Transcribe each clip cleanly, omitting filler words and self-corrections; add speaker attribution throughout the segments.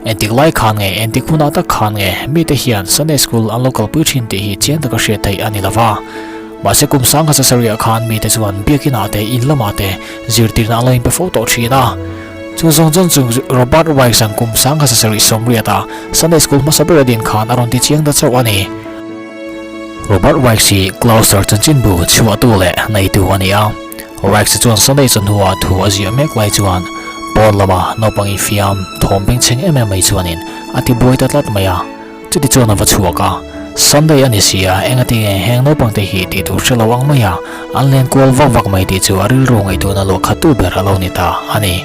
Speaker 1: Engtik lai khan nge, engtik hunah tak khan nge mite hian Sunday School an lo kalpui thin tih hi chiang taka hriat theih a ni lova. Mahse kum sangha sasarihah khan mite chuan biakinah te in lamah te zirtirna an lo inpe fo tawh thin a. Chu zawng zawng chu Robert Wise-a'n kum sangha sasarih sawmriata Sunday School hmasa ber a din khan a rawn ti chiang ta chauh a ni. Robert Wise hi Gloucester chanchinbu chhuahtu leh neitu a ni a. Wise chuan Sunday chawhnuah thu a ziah mek lai chuan pawn lama naupang infiam thawm bengchheng em em mai chuanin a ti buai ta tlat mai a. Chuti chuan a va chhuak a, Sunday a ni si a, engatinge heng naupangte hi tih tur hre lo ang mai a, an len kual vak vak mai tih chu a rilru ngaihtuahna luah khattu ber a lo ni ta a ni.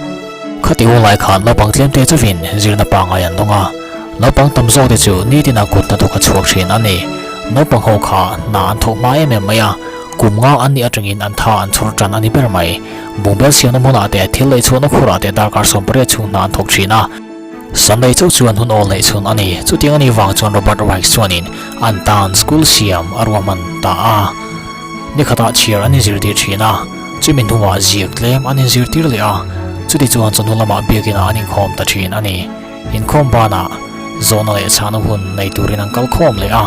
Speaker 1: Khati hun lai khan naupang tlemte chauhin zirna pangngai an dawng a, naupang tam zawkte chu nitin a kut hnathawk a chhuak thin a ni. Naupang ho kha hna an thawk hma em em mai a, kum nga an nih atangin an tha an chhawr tan a ni ber mai. Bungbel siamna hmunah te, thil lei chhuahna khurah te darkar 18 chhung hna an thawk thin a. Sunday chauh chuan hun awl neih chhun a ni. Chutiang a nih vang chuan Robert Wright chuanin an tan school siam a ruahman ta a. Ni khatah chhiar an inzirtir thin a, chumi hnuah ziak tlem an inzirtir leh a, chuti chuan chawhnu lamah biakinah an inkhawm ta thin a ni. Inkhawm banah zawhna leh chhahna hun nei turin an kal khawm leh a.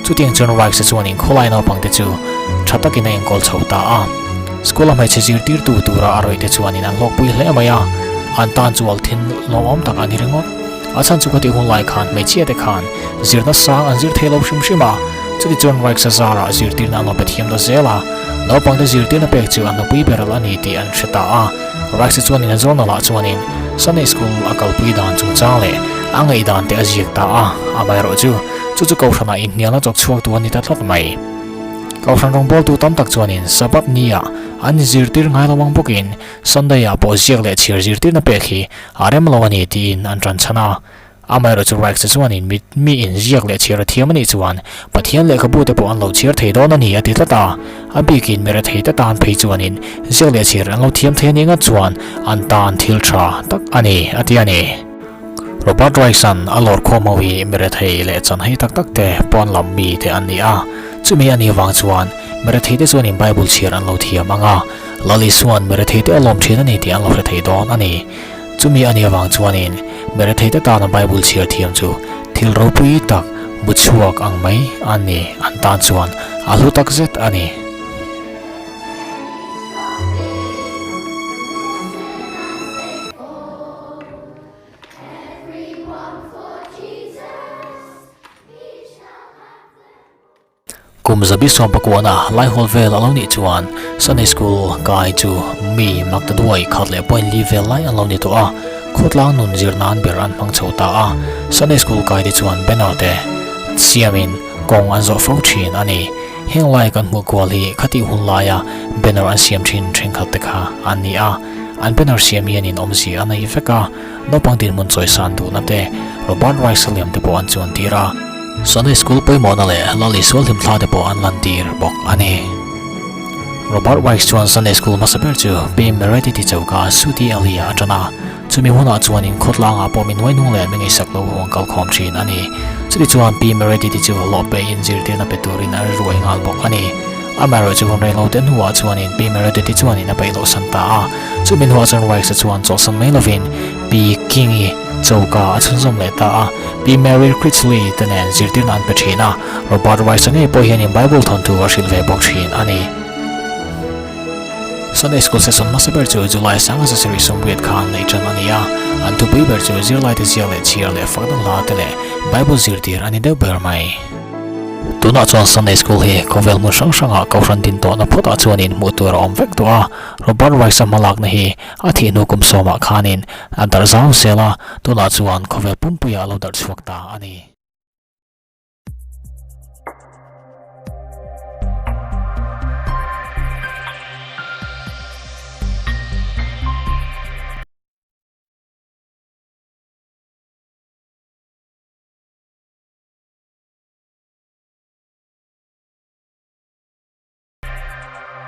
Speaker 1: Chutiang chuan Wright-a chuanin khawlai naupangte chu tha takin a enkawl chho ta a. School-a hmeichhe zirtirtu tura a rawihte chuanin an hlawkpui hle mai a, an tan chu althin lawmawm tak a ni ringawt. A chhan chu khati hun lai khan hmeichhiate khan zirna sang an zir thei lo hrim hrim a, chuti chuan Wright-a zarah zirtirna an lo pe thiam ta zel a, naupangte zirtirna pek chu an hnupui ber al a ni tih an hre ta a. Wright-a chuanin a journal ah chuanin Sunday School a kalpui dan chungchang leh a ngaihdan te a ziak ta a, amaherawhchu chu chu kohhranah inhnialna chawk chhuaktu a ni ta tlat mai. Kohhran rawngbawltu tam tak chuanin Sabbath ni-ah an inzirtir ngai lo ang bawkin Sunday-ah pawh ziak leh chhiar zirtirna pek hi a rem lo a ni tiin an tan chhan a. Amaherawhchu Rex chuanin mi miin ziak leh chhiar a thiam a nih chuan Pathian lehkhabu te pawh an lo chhiar thei dawn a ni a ti tlat a. A bikin mi rethei te tan phei chuanin ziak leh chhiar an lo thiam thei a nih ngat chuan an tan thil tha tak a ni a ti a ni. Robert Reich-a'n a lawr khawm ho hi mi rethei leh chanhei tak tak te pawn lam mi te an ni a, chumi a nih vang chuan mi rethei te chuanin Bible chhiar an lo thiam ang a, Lal Isua'n mi rethei te a lawm thin a ni tih an lo hre thei dawn a ni. Chumi a nih vang chuanin mi rethei te tana Bible chhiar thiam chu thil ropui tak bu chhuak ang mai a ni, an tan chuan a hlu tak zet a ni. Kum zabi sawm pakuana Laihawl vel a lo nih chuan Sunday School kai chu mi mak ta duai khat leh point li vel lai an lo ni tawh a, khawtlang nun zir nan ber an hmang chho ta a. Sunday School kai te chuan banner te siamin kawng an zawh fo thin a ni. Heng lai kan hmuh kual hi khatih hun laia banner an siam thin thenkhat te kha an ni a. An banner siam hianin awmzia a nei vek a, naupang dinhmun chawisan duhna te, Robert Rice-a liam te pawh an chuan tir a. Sunday School pawimawhna leh Lal Isual hlimthla te pawh an lantir bawk a ni. Robert Rice chuan Sunday School hmasa ber chu Pi Meredith-i choka Suti Alley-ah a tan a, chumi hunah chuan inkhawtlangah pawh mi hnuaihnung leh mi ngaihsak lo ho an kalkhawm thin a ni. Chuti chuan Pi Meredith-i chu hlawh pein zirtirna pe turin a ruai nghal bawk a ni. Amaherawh chu hun reilo te hnuah chuanin Pi Meredith-i chuanin a peih loh san ta a. Chumi hnuah chuan Wikes-a chuan chawlhsan mai lovin Pi King-i choka a chhunzawm leh ta a. Pi Mary Critchley te nen zirtirna an pe thin a, Robert Wikes-a ngei pawh hianin Bible thawnthu a hrilh ve bawk thin a ni. Sunday School session hmasa ber chu July sanga zasarih 80 khan neih tan a ni a. An thupui ber chu zirlaite ziak leh chhiar leh fakna hla te leh Bible zirtir a ni deuh ber mai. Tunah chuan Sunday School hi khawvel hmun hrang hrangah Kohhran din tawhna phawtah chuanin hmuh tur a awm vek tawh a, Robert Rice-a hmalakna hi a thih hnu kum sawmah khanin a darh zau zel a, tunah chuan khawvel pumpuiah a lo darh chhuak ta a ni.